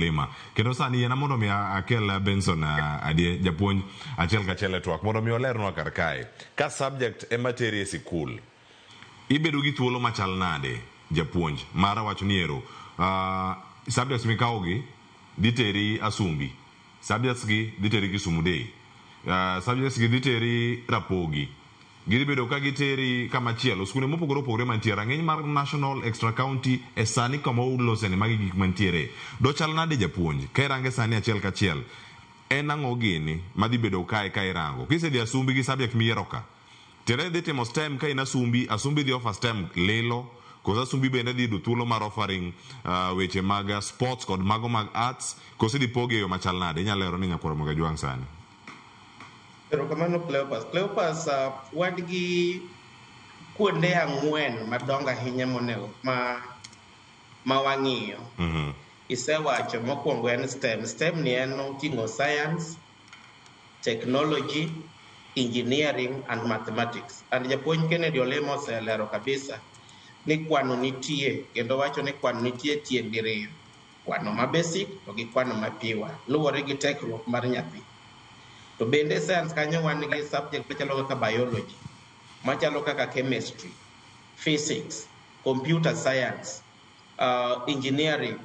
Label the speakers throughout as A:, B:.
A: Olima. Kendo sani yiena mondo mi akel Benson Adie japuonj achiel kachiel e twak mondo mi olernwa kar kae. Ka subject ema teri e sikul, ibedo gi thuolo machal nade japuonj mar wacho ni ero subjects mikawogi dhi teri Asumbi, subjects gi dhi teri Kisumu Day, subjects gi dhi teri Rapogi, gidhi bedo ka giteri kama chielo, skunde mopogore opogore mantie rang'iny mar national, extra county e sani kama uloseni magi gik mantiere. Dochal nade japuonj ka irange sani achiel kachiel en ang'o gini madhi bedo kae ka irango kisedhi Asumbi gi subject miyiero ka tiende ni dhi timo STEM ka in Asumbi, Asumbi dhi offer STEM lilo koso Asumbi bende dhi yudo thuolo mar offering weche mag sports kod mago mag arts koso idhi pogi e yo machal nade inyalo lero ni nyakwar Ramogi Ajwang' sani.
B: Erokamano Cleopas. Cleopas, wan gi kuonde ang'wen madongo ahinya monego ma wang'iyo. Isewacho mokwongo en STEM. STEM ni en oting'o science, technology, engineering and mathematics. And japuonj Kennedy Olemo oselero kabisa ni kwano nitie kendo wacho ni kwano nitie tieng' diriyo. Kwano ma basic to gi kwano ma pure luwore gi tekruok mar nyathi. To bende science kanyo wan gi subject machalo kaka biology, machalo kaka chemistry, physics, computer science, engineering,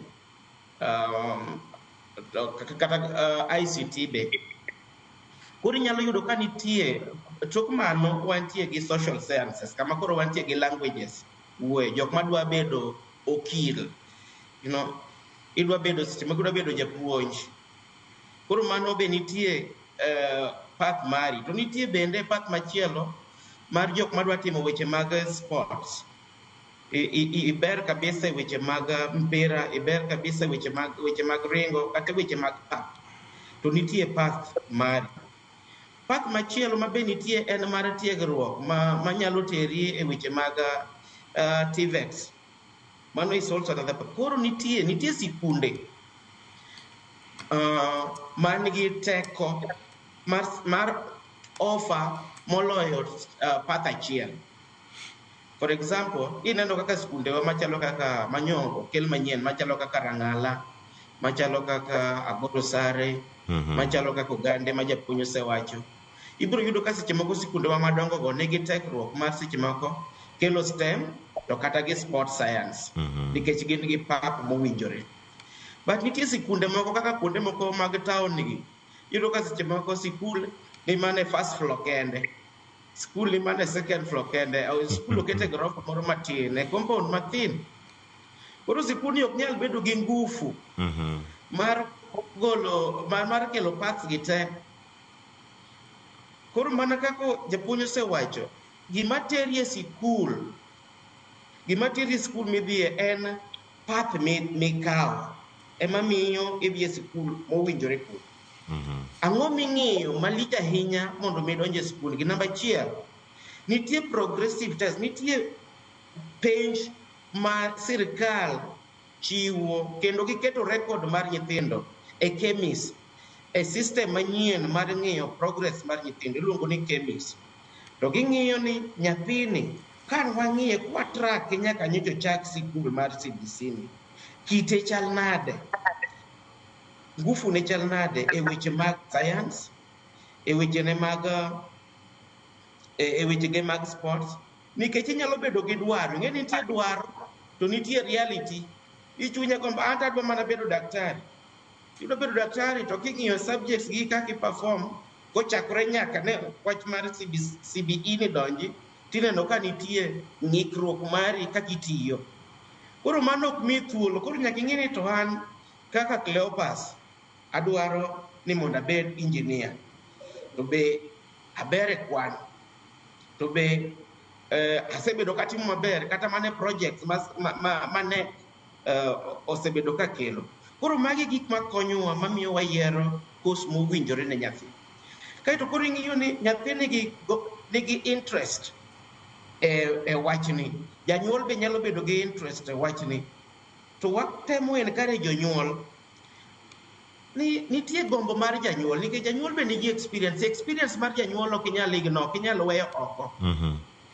B: kata ICT be. Koro inyalo yudo ka nitie, tok mano wantie gi social sciences, kama koro wantie gi languages, wuoye, jok madwa bedo okil, idwa bedo seche moko idwa bedo japuonj. Koro mano be nitie path mari. To nitie bende path machielo mar jok madwa timo weche mag sports. Iber kabisa e weche mag mpira, iber kabisa e weche mag ringo, kata weche mag pap. To nitie path mari. Path machielo ma be nitie en mar tiegruok manyalo teri e weche mag TVET. Mano is also another path. Koro nitie sikunde man gi teko mar offer moloyo path achiel. For example, ineno kaka skundewa machalo kaka Manyongo kel manyien, machalo kaka Rang'ala, machalo kaka Agoro Sare, machalo kaka Ogande ma japuonj osewacho. Ibiro yudo ka seche moko sikundewa madongo go nigi tekruok mar seche moko kelo STEM to kata gi sport science nikech gin gi pap mowinjore. But nitie sikunde moko kaka kuonde moko mag town gi, iyudo ka seche moko sikul ni mana e first floor kende. Skul ni mana e second floor kende, skul oket e gorofa moro matin, e compound mathin. Koro sikul ni ok nyal bedo gi ngufu mar golo mar kelo paths gi te. Koro mana kaka japuonj osewacho, gima teri e sikul, gima teri e sikul midhiye en path mikawo ema miyo idhi e sikul mowinjore kodi. Ang'o ming'iyo malich ahinya mondo mi idonj e sikul gi? Namba achiel, nitie progressive test, nitie penj ma sirikal chiwo kendo giketo record mar nyithindo e KEMIS, e system manyien mar ng'iyo progress mar nyithindo iluongo ni KEMIS. To ging'iyo ni nyathini ka wang'iye kwa track nyaka nyocha ochak sikul mar CBC ni, kite chal nade? Ngufu ne chal nade e weche mag science, e weche ne mag e weche ge mag sports, nikech inyalo bedo gi dwaro, ing'e ni nitie dwaro to nitie reality. Ichunye gombo an to adwa mana bedo daktari. Idwa bedo daktari to king'iyo subjects gi kaka i perform kochakore nyaka ne wach mar CBE ni donji, tineno ka nitie ng'ikruok mari kaka itiyo. Koro mano ok miyi thuolo, koro nyaka ing'e ni to an kaka Cleopas adwaro ni mondo abed engineer, to be aber e kwan, to be asebedo katimo maber kata mana e projects ma ne osebedo ka kelo. Koro magi gik makonyowa mamiyo wayiero course mowinjore ne nyathi. Kaeto koro ing'iyo ni nyathi nigi interest e wachni. Janyuol be nyalo bedo gi interest e wachni. To watemo encourage jonyuol ni nitie gombo mar janyuol nikech janyuol be nigi experience. Experience mar janyuol ok inyal ignore, ok inyal weyo oko.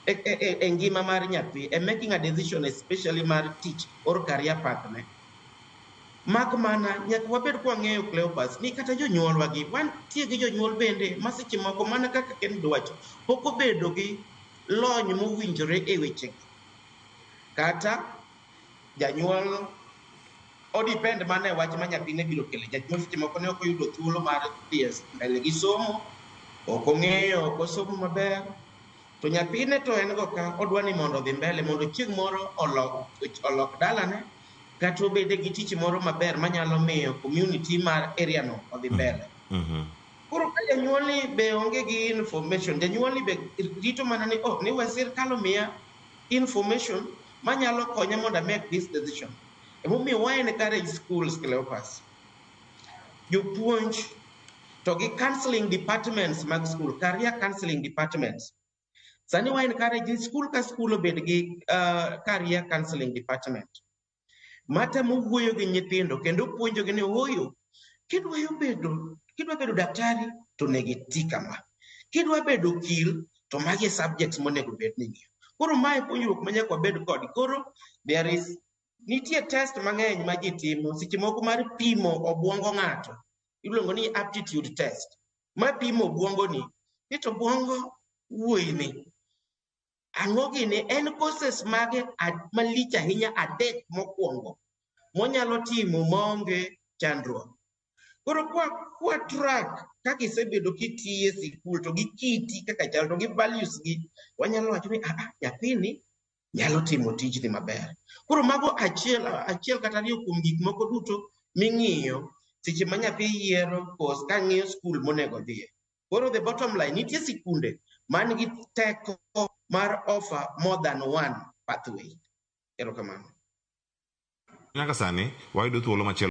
B: E ngima mar nyathi, e making a decision especially mar tich or career path ne. Mak mana nyaka wabed kwang'eyo Cleopas ni kata jonyuolwa gi wantie gi jonyuol bende ma seche moko mana kaka Kennedy wacho pok obedo gi lony mowinjore e wechegi. Kata janyuol o depend mana e wach ma nyathine biro kelo. Janyuol seche moko ne ok oyudo thuolo mar dhi e mbele gi somo, ok ong'eyo, ok osomo maber. To nyathine to en go ka odwa ni mondo odhi mbele mondo chieng' moro olok dalane kata obede gi tich moro maber manyalo miyo community mar area no odhi mbele. Koro ka janyuol ni be onge gi information, janyuol ni be rito mana ni oh ni we sirkal omiya information manyalo konya mondo I make this decision. Emomiyo wa encourage schools Cleopas. Jopuonj to gi counseling departments mag school, career counseling departments. Sani wa encourage ni school ka school obed gi career counseling department. Matemo wuoyo gi nyithindo kendo puonjogi ni ooyo, kidwa bedo daktari to onego iti kama. Kidwa bedo okil to magi e subjects monego bed ni ing'iyo. Koro mae puonjruok ma nyaka wabed kod. Koro there is nitie test mang'eny ma ji timo seche moko mar pimo obuongo ng'ato. Iluongo ni aptitude test. Ma pimo obuongo ni. Ni to obuongo wuoyi ni. Ang'o gini en courses mage malich ahinya adek mokwongo monyalo timo maonge chandruok. Koro kwa track kaka isebedo kitiyo e sikul to gi kiti kaka chal to gi values gi wanyalo wacho ni nyathini nyalo timo tijni maber. Koro mago achiel achiel kata ariyo kuom gik moko duto ming'iyo seche ma nyathi yiero course ka ng'iyo skul monego odhiye. Koro the bottom line nitie sikunde man gi teko mar offer more than one pathway. Erokamano.
A: Nyaka sani wayudo thuolo machielo.